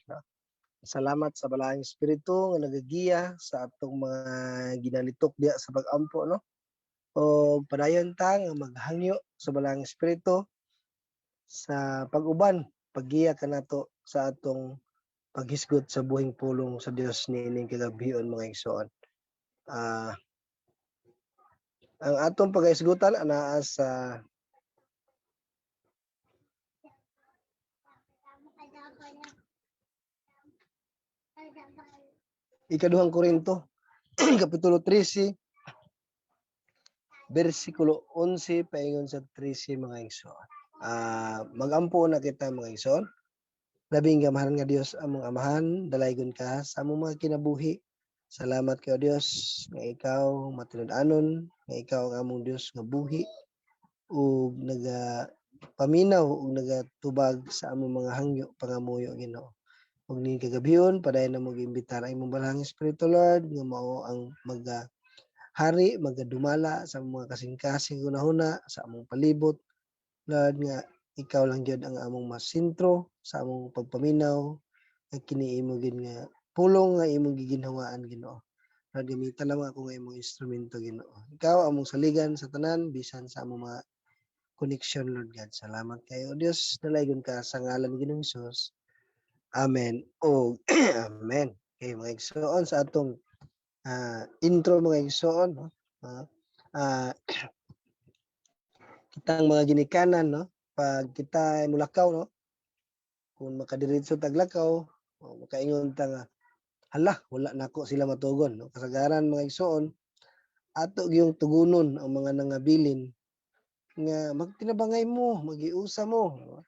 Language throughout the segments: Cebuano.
No? Salamat sa Balaang Espiritu nga nagagiya sa atong mga ginalitok diya sa pag-ampo, no? O padayon ta nga maghangyo sa Balaang Espiritu sa pag-uban, paggiya kanato sa atong paghisgot sa buhing pulong sa Dios niining kagabion, mga igsoon. Ang atong paghisgutan anaa sa Ikaduhang Korinto, Kapitulo 13, versikulo 11 paingon sa 13, mga igsoon. Magampo na kita, mga igsoon. Labing gamahan nga Dios, among Amahan, dalaygon ka sa among mga kinabuhi. Salamat kayo, Dios, nga ikaw matinud-anon, nga ikaw ang among Dios nga buhi ug naga paminaw ug nagatubag sa among mga hangyo, pangamuyo, Ginoo. Ug ning kagabion, padayon na mo giimbitar ang imong Balaang Espiritu, Lord, nga mao ang maga hari, magadumala sa among mga kasing-kasing hunahuna, sa among palibot. Lord, nga ikaw lang gyud ang among masentro sa among pagpaminaw, nga kini imo gyud nga pulong nga imong giginhawaan, Ginoo. Lord, gamitan lamang ako nga imong instrumento, Ginoo. Ikaw among saligan sa tanan bisan sa among mga connection, Lord God. Salamat kayo, Dios. Dalaygon ka sa ngalan ni Ginoong Hesus. Amen. O amen. Okay, mga igsoon, sa atong intro, mga igsoon, no? Kitang mga ginikanan, no, pag kita mulakaw, no, kung makadiretso tag lakaw, makaingon ta nga, "Hala, wala nako sila matugon," no? Kasagaran, mga igsoon, ato gyung tugunon ang mga nangabilin nga magtinabangay mo, magiusa mo, no?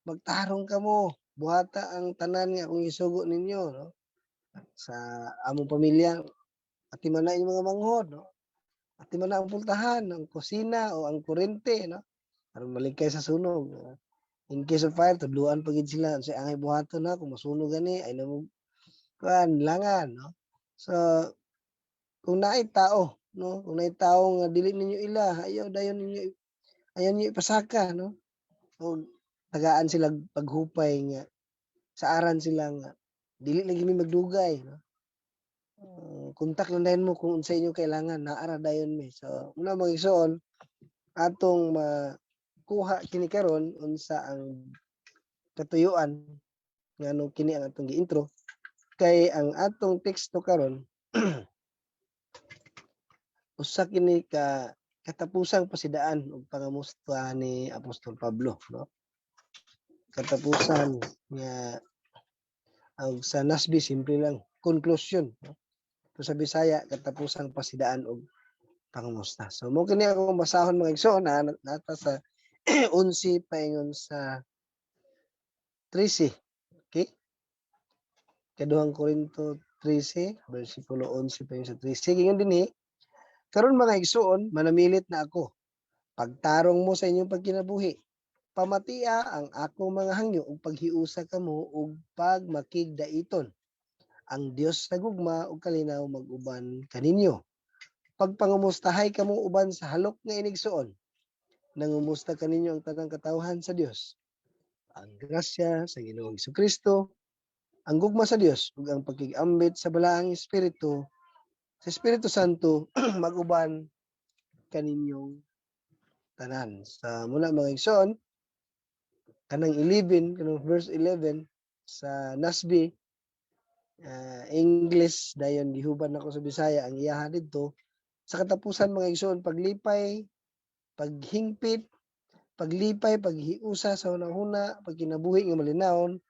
Magtarong ka mo, buhata ang tanan nga akong isugo ninyo, no? Sa among pamilya, atiman na inyong mga manghod, no? Atiman na ang pultahan, ang kusina o ang kuryente, no? Aron malikay sa sunog, no? In case of fire, tudluan pa gid sila sa angay buhaton na kung masunog gani ay namo kuan langan, no? So kung naay tao, no, kung naay tao nga dili ninyo ila, ayaw dayon ninyo, ayaw ninyo ipasaka, no? O tagaan sila paghupay nga saaran sila nga dili lagi mi magdugay, no? Kontak lang dayon mo kung unsa inyong kailangan, naa ra dayon mi. So muna, mga igsoon, atong makuha kini karon unsa ang katuyuan nganong kini ang atong gi-intro, kay ang atong teksto karon usa kini ka katapusang pasidaan og pangamusta ni Apostol Pablo, no? Katapusan nga ang sa NASB simple lang, conclusion, no? Pero sa Bisaya, katapusang pasidaan og pangamusta. So mo kini akong basahon, mga igsoon, na nata sa 11 paingon sa 13. Okay? Kaduhang Korinto 13 versikulo 11 paingon sa 13. Ingon dinhi, "Karon, mga igsoon, manamilit na ako. Pagtarong mo sa inyong pagkinabuhi. Pamatia ang akong mga hangyo ug paghiusa kamo ug pagmakigdaiton. Ang Dios sa gugma ug kalinaw mag-uban kaninyo. Pagpangumustahay kamo uban sa halok nga inigsuon. Nangumusta kaninyo ang tanang katawhan sa Dios. Ang grasya sa Ginoong Kristo, ang gugma sa Dios ug ang pagkig-ambit sa Balaang Espiritu sa Espiritu Santo mag-uban kaninyong tanan." Sa muna, mga igsoon, kanang 11, kanang verse 11 sa NASB, English dayon gihuban nako sa Bisaya ang iyaha didto. Sa katapusan, mga igsoon, paglipay, paghingpit, paglipay, paghiusa sa hunahuna, pagkinabuhi nga malinawon,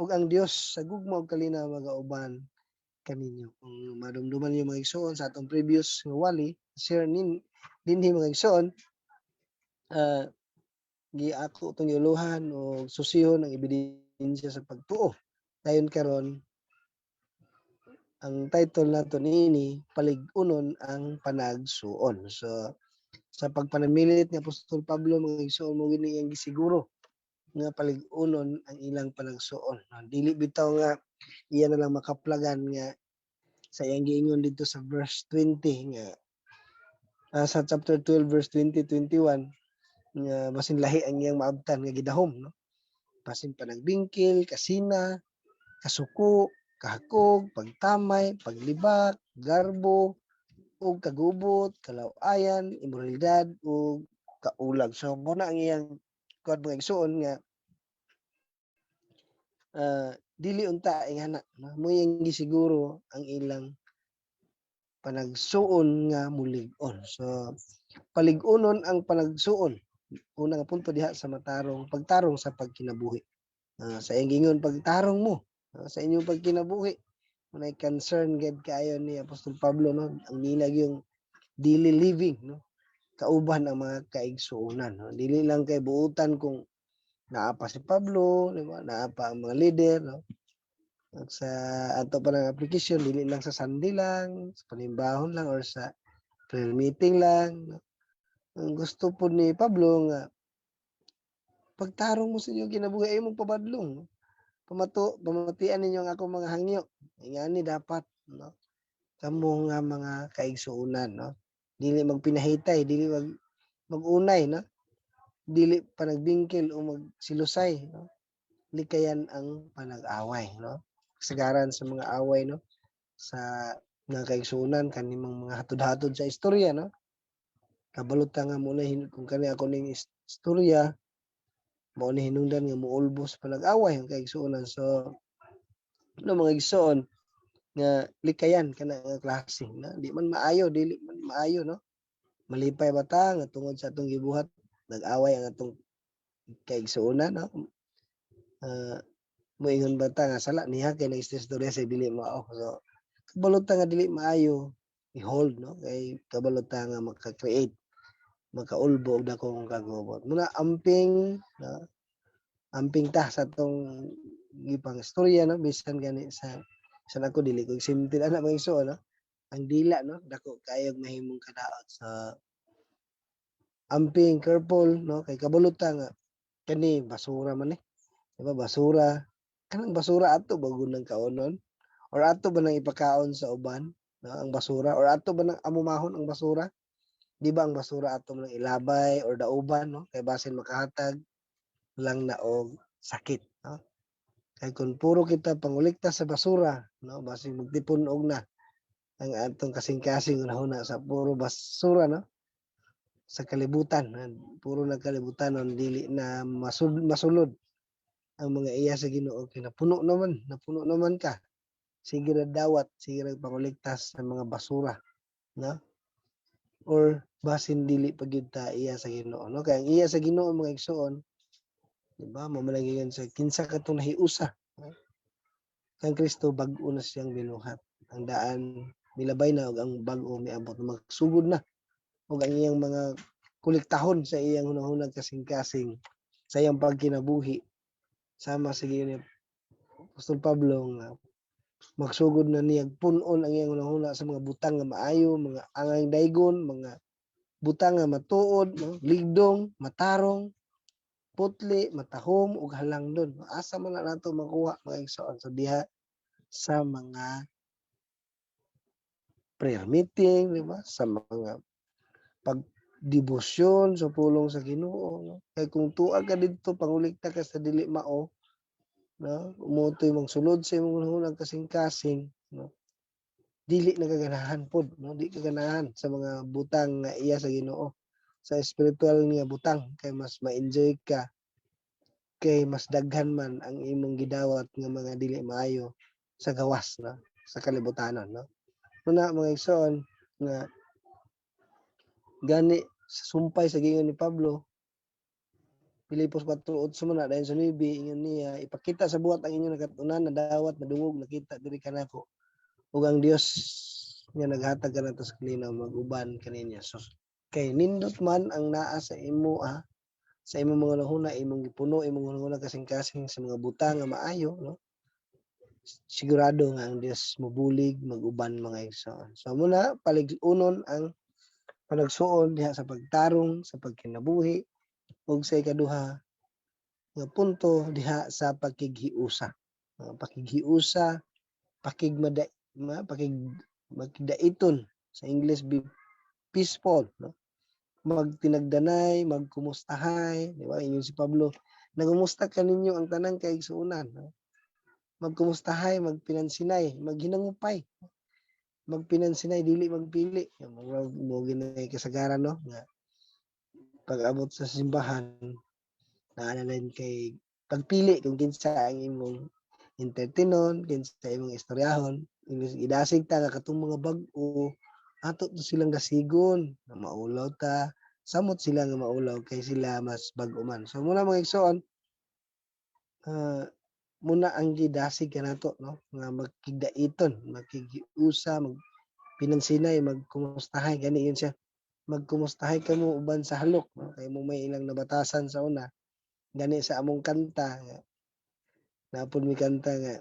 ug ang Dios sa gugma ug kalinaw magauban kaninyo. Kung madumduman niyo, mga igsoon, sa atong previous nga wali, share nin dinhi, mga igsoon, giako tong giuluhan o susihon ang ebidensya sa pagtuo. Dayon karon ang title nato niini, "Palig-unon ang Panagsuon." So sa pagpanamilit ni Apostol Pablo, mga igsoon, mo gini iyang gisiguro nga palig-unon ang ilang panagsuon. Dili bitaw nga iya na lang makaplagan nga sa iyang giingon dito sa verse 20 nga sa chapter 12 verse 20 21 nga basin lahi ang iyang maabtan nga gidahom, no? Basin panagbingkil, kasina, Kasuko, kahakog, pagtamay, paglibak, garbo, ug kagubot, kalawayan, imoralidad ug kaulag. So mo na ang iyang kuan, mga igsuon, nga dili unta ingana, no? Mo iyang gisiguro ang ilang panagsuon nga mulig-on. So palig-unon ang panagsuon. Una nga punto diha sa matarong pagtarong sa pagkinabuhi. Sa iyang gingon, pagtarong mo sa inyong pagkinabuhi. Munay concern gid kaayo ni Apostol Pablo, no, ang nilag yung daily living, no, kauban ang mga kaigsuonan, no? Dili lang kay buutan kung naa pa si Pablo, di ba? Naa pa ang mga leader, no? At sa ato pa ng application, dili lang sa Sunday lang, sa panimbahon lang or sa prayer meeting lang, no? Ang gusto po ni Pablo nga pagtarong mo sa inyong kinabuhi ay mong pabadlong, no? Pamatian ninyo ang akong mga hangyo. Ingani dapat, no? Kamo nga mga kaigsuonan, no? Dili magpinahitay, dili magunay, no? Dili panagbingkil o magsilusay, no? Likayan ang panag-away, no? Kasagaran sa mga away, no? Sa mga kaigsuonan kanimong mga hatod-hatod sa istorya, no? Kabalo ta nga muna kung kani ako ning istorya mao ni hinungdan nga muulbos panag-away ang kaigsuonan. So no, mga igsoon, nga likayan kana nga klase, na di man maayo, dili man maayo, no? Malipay ba ta nga tungod sa atong gibuhat nag-away ang atong kaigsuonan, no? Moingon ba ta nga sala niya kay nag-istorya sa dili mao? So kabalo ta nga dili maayo i-hold, no, kay kabalo ta nga maka-create, makaulbo og dakong kagubot. Muna amping, no? Amping ta sa atong gipang istorya, no? Bisan gani sa bisan ako, dili ko exempted ana, mga igsoon, no? Ang dila, no, dako kayog mahimong kadaot sa amping, careful, no, kay kabalo ta nga kani basura man eh, di ba? Basura kanang basura, ato ba gud nang kaonon or ato ba nang ipakaon sa uban, no, ang basura? Or ato ba nang amumahon ang basura? Di ba ang basura ato nang ilabay or dauban, no, kay basin makahatag lang na og sakit, no? Kay kung puro kita pangulikta sa basura, no, basin magtipon og na ang atong kasing-kasing hunahuna sa puro basura, no, sa kalibutan, puro na kalibutan, no, dili na masulod ang mga iya sa Ginoo kay napuno naman, napuno naman ka. Sige ra dawat, sige ra panguliktas sa mga basura, no? Or basin dili pa gyud ta iya sa Ginoo, no? Kay ang iya sa Ginoo, mga igsoon, di ba, mao man sa kinsa katong nahiusa, no? Kang Kristo bag-o na siyang binuhat. Ang daan milabay na ug ang bag-o miabot, magsugod na ug ang iyang mga kolektahon sa iyang hunahuna, kasing-kasing, sa iyang pagkinabuhi, sama sa ni Apostol Pablo nga magsugod na niya pun-on ang iyang hunahuna sa mga butang nga maayo, mga angay daygon, mga butang nga matuod, no? Ligdong, matarong, putli, matahom ug halangdon. Asa man na nato makuha, mga igsoon? So diha sa mga prayer meeting, di ba? Sa mga pagdebosyon sa pulong sa Ginoo, no? Kay kung tuag ka didto pangulikta ka sa dili mao, no? Umotoy mangsulod sa imong hunahuna kasing-kasing, no? Dili na kaganahan pod, no? Di ka ganahan sa mga butang nga iya sa Ginoo, sa espiritual nga butang, kay mas ma-enjoy ka kay mas daghan man ang imong gidawat nga mga dili maayo sa gawas, no, sa kalibutanon, no? Muna, mga igsoon, nga gani sa sumpay sa giingon ni Pablo, Filipos 4:8 man na dayon sa 9, ingon niya, "Ipakita sa buhat ang inyong nakatunan, nadawat, nadungog, nakita diri kanako, ug ang Dios nga naghatag kanato sa kalinaw mag-uban kaninya." So kay nindot man ang naa sa imo, sa imong mga hunahuna, imong gipuno imong hunahuna, kasing-kasing sa mga butang nga maayo, no, sigurado nga ang Dios mobulig, mag-uban, mga igsoon. So muna palig-unon ang panagsuon diha sa pagtarong sa pagkinabuhi. Ug sa ikaduha nga punto diha sa pakighiusa. Pakighiusa, pakigmada, pakig magdaiton, sa English, be peaceful, no? Magtinagdanay, magkumustahay, di ba? Ingon si Pablo, "Nagumusta kaninyo ang tanang kaigsuonan," no? Magkumustahay, magpinansinay, maghinangupay. Magpinansinay, dili magpili. Mao gyud kasagaran, no, nga pag-abot sa simbahan, naa na kay pagpili kung kinsa ang imong entertainon, kinsa imong istoryahon. Imbes idasig ta nga katong mga bag-o, ato to silang dasigon, nga maulaw ta, samot sila nga maulaw kay sila mas bag-o man. So muna, mga igsoon, muna ang gidasig kanato, no, nga magkigdaiton, makigiusa, magpinansinay, magkumustahay. Gani yun siya, magkumustahay kamo uban sa halok, no, kay mo may ilang nabatasan sa una. Gani sa among kanta nga napod mi kanta nga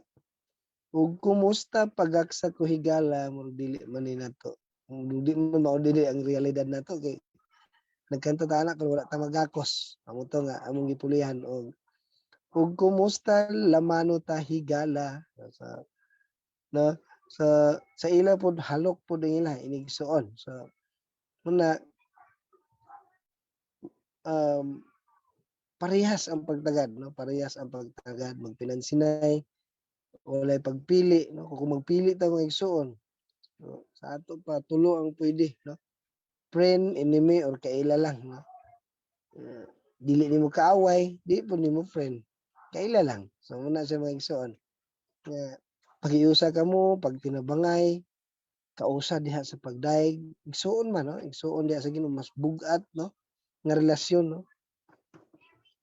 "Ug kumusta pagaksa ko higala", murag dili man ni nato. Di man mao dili ang realidad nato kay nagkanta ta ana pero wala ta magakos. Amo to nga among gipulihan og "Kumusta lamano ta higala" sa, no, sa ila pod, halok pod ang ila inigsuon. So muna, parehas ang pagtagad, no, parehas ang pagtagad, magpinansinay, walay pagpili, no. Kung magpili ta, mga igsuon, no, sa ato pa tulo ang pwede, no: friend, enemy or kaila lang, no. Dili nimo kaaway, di pud nimo friend, kaila lang. So muna siya, mga igsuon, nga pagiusa kamo, pagtinabangay, kausa diha sa pagdayeg, igsuon man, no, igsuon diha sa Ginoo, mas bug-at, no, nga relasyon, no,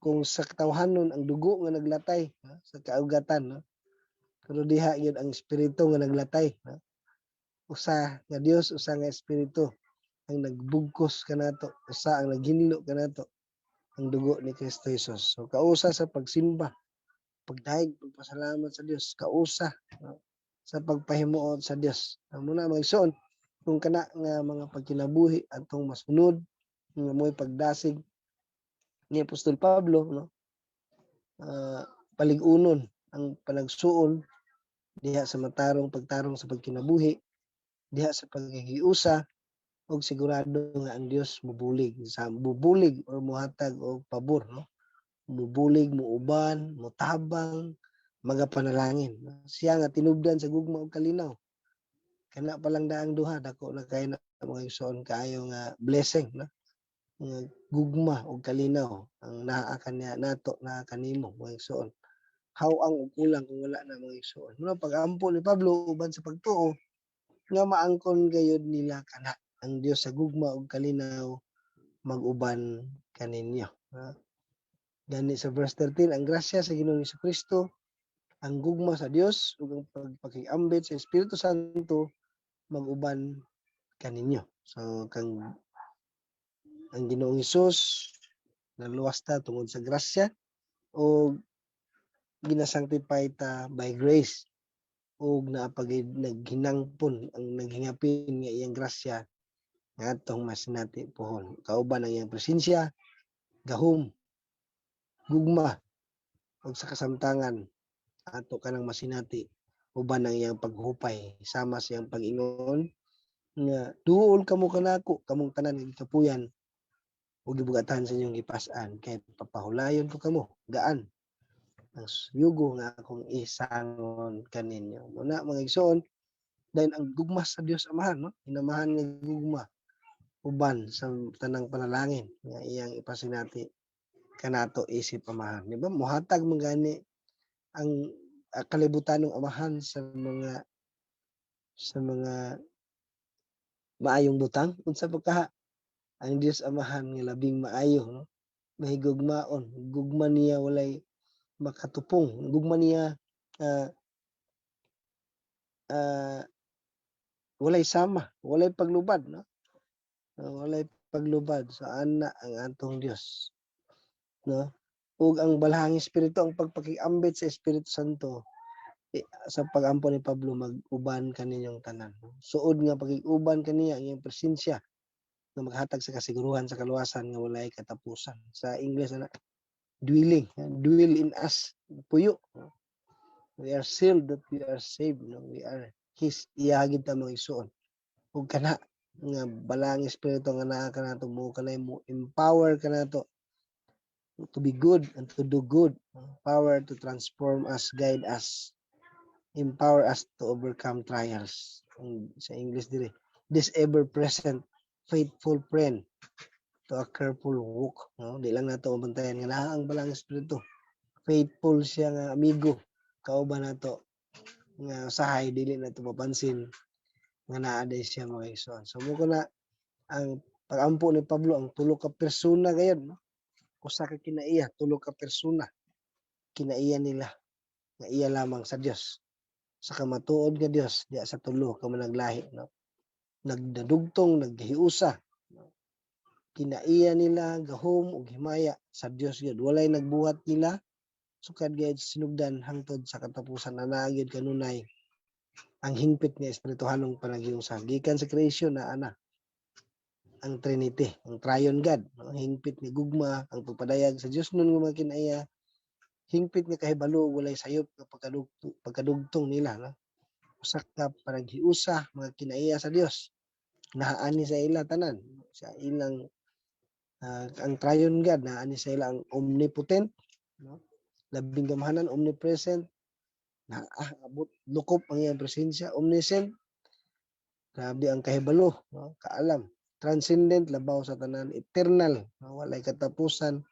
kung sa katawhanon ang dugo nga naglatay, no, sa kaugatan, no, pero diha gyud ang espiritu nga naglatay, no. Usa nga Dios, usa nga espiritu ang nagbugkos kanato, usa ang naghinlo kanato, ang dugo ni Kristo Jesus. So kausa sa pagsimba, pagdayeg, pagpasalamat sa Dios, kausa, no, sa pagpahimuot sa Dios. Amo na, mga igsoon, kung kana nga mga pagkinabuhi atong masunod nga mo'y pagdasig ni Apostol Pablo, no, palig-unon ang panagsuon diha sa matarong pagtarong sa pagkinabuhi diha sa pagkikiusa, og sigurado nga ang Dios mubulig sa bubulig or muhatag og pabor, no, mubulig, muuban, mutabang, magapanalangin, no? Siya nga tinubdan sa gugma ug kalinaw. Kana pa lang daang duha, dako na kaayo na, mga igsoon, kaayo nga blessing, no, nga gugma ug kalinaw ang naa kaniya nato, naa kanimo, mga igsoon. How ang og kulang kung wala na, mga igsoon, no? Pag-ampo ni Pablo uban sa pagtuo nga maangkon gayud nila kana, ang Dios sa gugma ug kalinaw mag-uban kaninyo, ha? Gani sa verse 13, ang grasya sa Ginoong Kristo, ang gugma sa Dios ug ang pagpakiambit sa Espiritu Santo mag-uban kaninyo. So kang ang Ginoong Hesus, naluwas ta tungod sa grasya o gina-sanctify ta by grace ug naapagid naghinangpon ang naghingapin nga iyang grasya nga atong masinati pohon kauban ang iyang presensya, gahom, gugma, ug sa kasamtangan ato kanang masinati uban ang iyang paghupay sama sa iyang pag-ingon nga "Duol kamo kanako, kamong tanan nga gikapuyan ug gibugatan sa inyong gipas-an, kay papahulayon ko kamo gaan ang yugo nga akong isangon kaninyo." Muna, mga igsoon, dahil ang gugma sa Dios Amahan, no, inamahan nga gugma uban sa tanang panalangin nga iyang ipasinati kanato isip Amahan, di ba? Muhatag man gani ang kalibutanong Amahan sa mga maayong butang, unsa pa kaha ang Dios Amahan nga labing maayo, no, mahigugmaon. Gugma niya walay makatupong. Gugma niya walay sama, walay paglubad, no. Walay paglubad. So ana ang atong Dios, no, ug ang balahang espiritu, ang pagpakiambit sa Espiritu Santo, eh, sa pagampo ni Pablo, mag-uban kaninyong tanan, no? Suod nga pagig-uban kaniya ang iyang presensya nga maghatag sa kasiguruhan sa kaluwasan nga walay katapusan. Sa English ana, dwelling, dwell in us, puyo. We are sealed that we are saved, no? We are his, iya gid ta, mga igsuon. Ug kana nga balaang espiritu nga naa kanato mo kanay mo empower kanato to be good and to do good, power to transform us, guide us. Empower us to overcome trials. Ang sa English diri, this ever present faithful friend to a careful walk, no? Di lang nato mabantayan nga naa ang Balaang Espiritu. Faithful siya nga amigo, kauban nato nga usahay dili nato mapansin nga naa diay siya, mga igsoon. So mao na ang pag-ampo ni Pablo, ang tulo ka persona gayud, no? Usa ka kinaiya, tulo ka persona. Kinaiya nila nga iya lamang sa Dios. Sa kamatuod nga Dios diya sa tulo ka managlahi, no? Nagdadugtong, naghiusa, no? Kinaiya nila, gahom ug himaya sa Dios gyud. Walay nagbuhat nila sukad gayud sa sinugdan hangtod sa katapusan na naa gyud kanunay ang hingpit nga espirituhanong panaghiusa. Gikan sa creation na ana ang Trinity, ang Triune God, no? Hingpit nga gugma, ang pagpadayag sa Dios nun nga mga kinaiya, hingpit nga kahibalo, walay sayop nga pagkadugtong nila, no? Usa ka panaghiusa, mga kinaiya sa Dios. Naani sa ila tanan, sa ilang ang Triune God, naani sa ila ang omnipotent, no? Labing gamhanan, omnipresent, na abot lukop ang iyang presensya, omniscient, grabe ang kahibalo, no? Kaalam, transcendent, labaw sa tanan, eternal, no? Walay katapusan,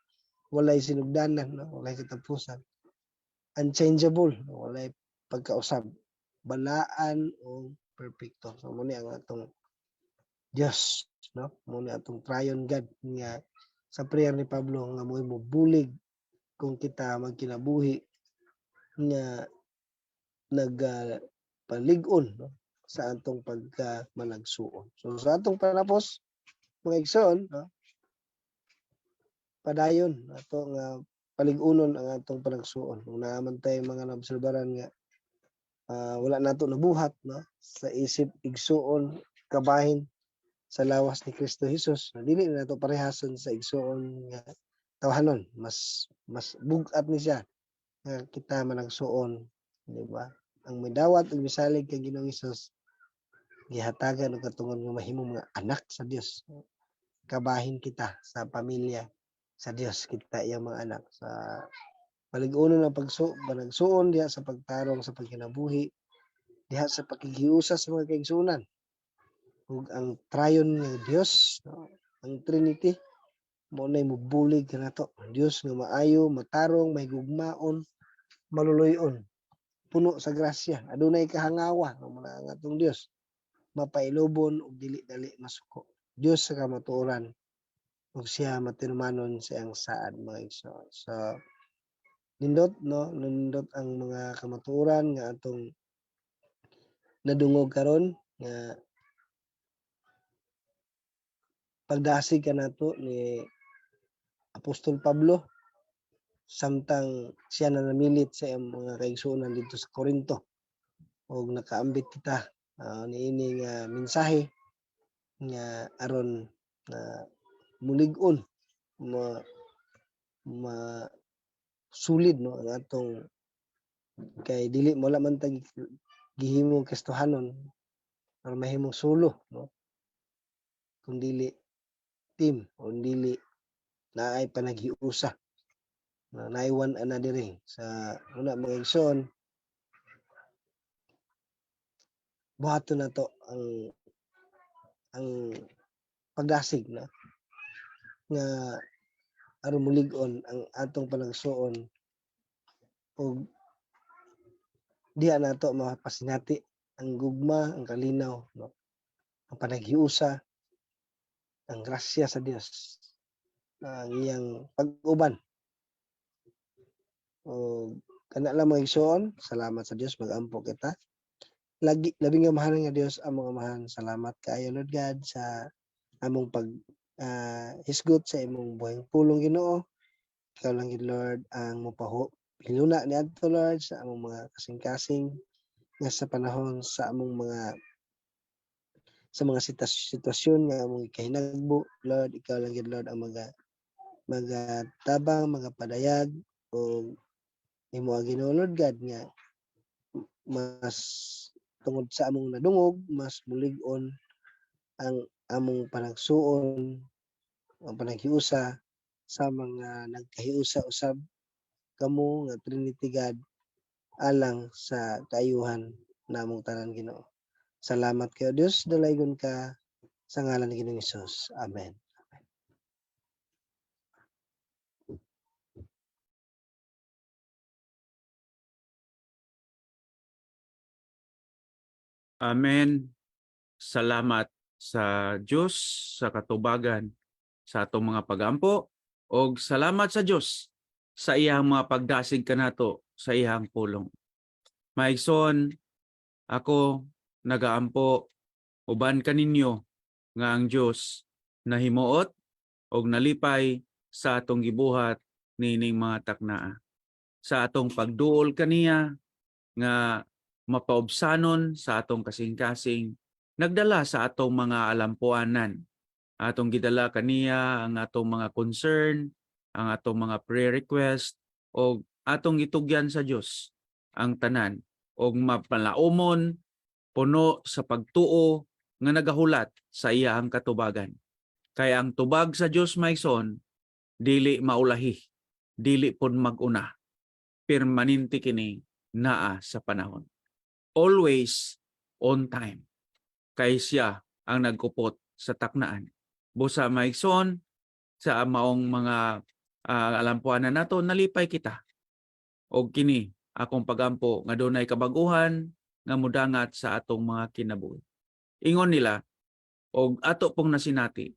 walay sinugdanan, no? Walay katapusan, unchangeable, no? Walay pagkausab, balaan o perpekto. So mao ni ang atong Dios, no? Mao ni atong Triune God nga sa prayer ni Pablo nga mo'y mobulig kung kita magkinabuhi nga nagpalig-on, no, sa atong pagka managsuon. So sa atong panapos, mga igsoon, no, padayon ato nga palig-unon ang atong panagsuon. Kung naa man tay mga naobserbaran nga wala nato nabuhat, no, sa isip igsuon kabahin sa lawas ni Kristo Jesus, no, dili na nato parehason sa igsuon nga tawhanon. Mas bug-at ni siya nga kita managsuon, di ba? Ang midawat ug misalig kay Ginoong Hesus gihatagan og katungod nga mahimong mga anak sa Dios. Kabahin kita sa pamilya sa Dios, kita iyang mga anak. Sa palig-unon ang panagsuon diha sa pagtarong sa pagkinabuhi, diha sa pakighiusa sa mga kaigsuonan. Ug ang triune nga Dios, no, ang Trinity, mao nay mobulig kanato. Dios nga maayo, matarong, mahigugmaon, maluluy-on, puno sa grasya, adunay kahangawa, no, mao na ang atong Dios. Mapailobon ug dili dali masuko. Dios sa kamatuoran ug siya matinumanon sa iyang saad, mga igsoon. So nindot, no, nindot ang mga kamatuoran nga atong nadungog karon nga pagdasig kanato ni Apostol Pablo samtang siya nanamilit sa iyang mga kaigsuonan didto sa Corinto, ug nakaambit kita niini nga mensahe nga aron na mulig-on, ma ma sulid, no, ang atong kay dili wala man ta gihimong Kristohanon aron mahimong solo, no, kung dili team o dili naay panaghiusa na naay one another sa una, mga igsoon. Buhaton nato ang pagdasig, no, nga aron mulig-on ang atong panagsuon ug diha nato mapasinati ang gugma, ang kalinaw, no, ang panaghiusa, ang grasya sa Dios, ang iyang pag-uban. O kana lang, mga igsoon, salamat sa Dios, mag-ampo kita. Lagi labing amahan nga Dios, among Amahan, salamat kaayo, Lord God, sa among pag hisgot sa imong buhing pulong, Ginoo. Ikaw lang gid, Lord, ang mopaho hiluna niadto, Lord, sa among mga kasing-kasing nga sa panahon sa among mga sa mga sitwasyon nga among gikahinagbo, Lord, ikaw lang gid, Lord, ang mga tabang, mga padayag ug imo Ginoo, Lord God, nga mas tungod sa among nadungog, mas mulig-on ang among panagsuon, ang panaghiusa sa mga nagkahiusa usab kamo nga Trinity God. alang sa kaayuhan namong tanan, Ginoo. Salamat kayo, Dios, dalaygon ka sa ngalan ni Ginoong Hesus. Amen. Amen. Salamat sa Dios sa katubagan sa atong mga pagampo og salamat sa Dios sa iyang mga pagdasig kanato sa iyang pulong. Maigsoon, ako nagaampo uban kaninyo nga ang Dios nahimuot og nalipay sa atong gibuhat niining mga taknaa. Sa atong pagduol kaniya nga mapaubsanon sa atong kasing-kasing, nagdala sa atong mga alampuanan. Atong gidala kaniya ang atong mga concern, ang atong mga prayer request og atong gitugyan sa Dios ang tanan og mapalaumon, puno sa pagtuo nga nagahulat sa iyang katubagan. Kay ang tubag sa Dios, maigsoon, dili maulahi, dili pud mag-una. Permanente kini naa sa panahon. Always on time. Kay siya ang nagkupot sa taknaan. Busa, maigsoon, sa maong mga alampuanan nato, nalipay kita. Og kini akong pagampo nga dunay kabaguhan nga mudangat sa atong mga kinabuhi. Ingon nila og ato pong nasinati,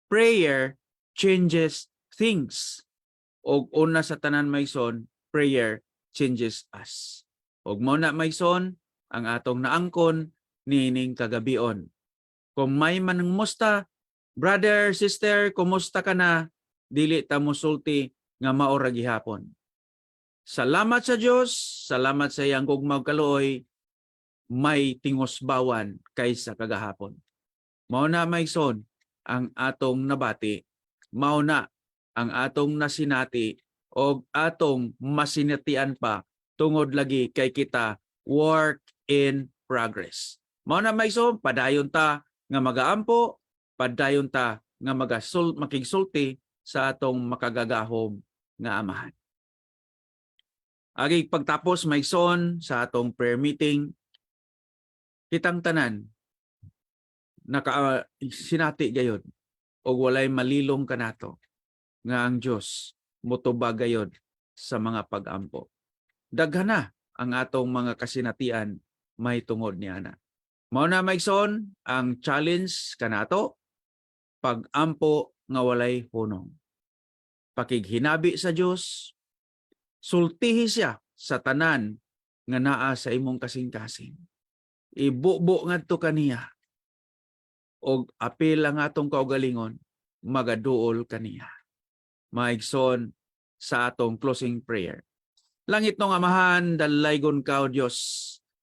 prayer changes things. Og una sa tanan, maigsoon, prayer changes us. Og mao na, maigsoon, ang atong naangkon niining kagabion. Kung may manangmusta, "Brother, sister, kumusta ka na?" Dili ta mosulti nga mao ra gihapon. Salamat sa Dios, salamat sa iyang gugma ug kaluoy, may tingosbawan kaysa kagahapon. Mao na, maigsoon, ang atong nabati, mao na ang atong nasinati og atong masinatian pa tungod lagi kay kita work in progress. Mao na, maigsoon, padayon ta nga magaampo, padayon ta nga makigsulti sa atong makagagahom nga Amahan. Agi pagtapos, maigsoon, sa atong prayer meeting, kitang tanan naka sinati gayod og walay malilong kanato nga ang Dios motubag gayod sa mga pag-ampo. Daghan na ang atong mga kasinatian may tungod niana. Mao na, maigsoon, ang challenge kanato, pag-ampo nga walay hunong. Pakighinabi sa Dios, sultihi siya sa tanan nga naa sa imong kasing-kasing. Ibubo ngadto kaniya og apil ang atong kaugalingon, magaduol kaniya. Maigsoon, sa atong closing prayer. Langitnong Amahan, dalaygon ka, O Dios,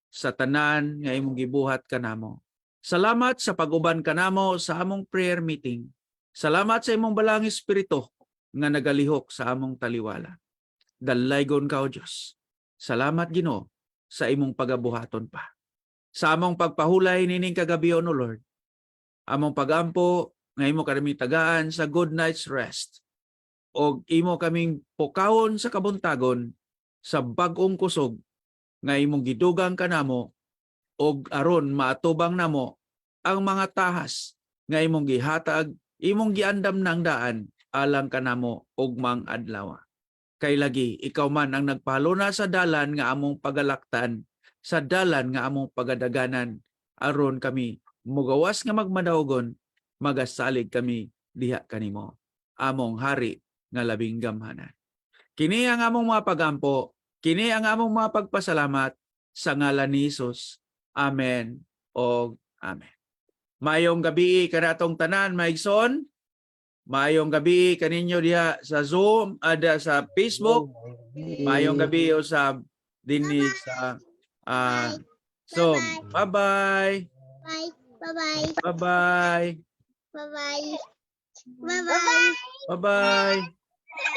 sa tanan nga imong gibuhat kanamo. Salamat sa pag-uban kanamo sa among prayer meeting. Salamat sa imong Balaang Espiritu nga nagalihok sa among taliwala. Dalaygon ka, O Dios. Salamat, Ginoo, sa imong pagabuhaton pa. Sa among pagpahulay nining kagabion, O Lord, among pagampo nga imo kami tagaan sa good night's rest og imo kaming pukawon sa kabuntagon sa bag-ong kusog nga imong gidugang kanamo og aron maatubang namo ang mga tahas nga imong gihatag, imong giandam ng daan alang kanamo ugmang adlaw. Kay lagi ikaw man ang nagpahaluna sa dalan nga among pagalaktan, sa dalan nga among pagadaganan, aron kami mugawas nga magmadawgon, magasalig kami diha kanimo, among hari nga labing gamhanan. Kini ang among mga pagampo, kini ang among mga pagpasalamat sa ngalan ni Jesus. Amen og amen. Maayong gabi kanatong tanan, maigsoon. Maayong gabi kaninyo diha sa Zoom, ada sa Facebook. Maayong gabi o sa dinhi sa Zoom. Bye-bye. Bye. Bye-bye. Bye-bye. Bye-bye. Bye-bye. Bye-bye.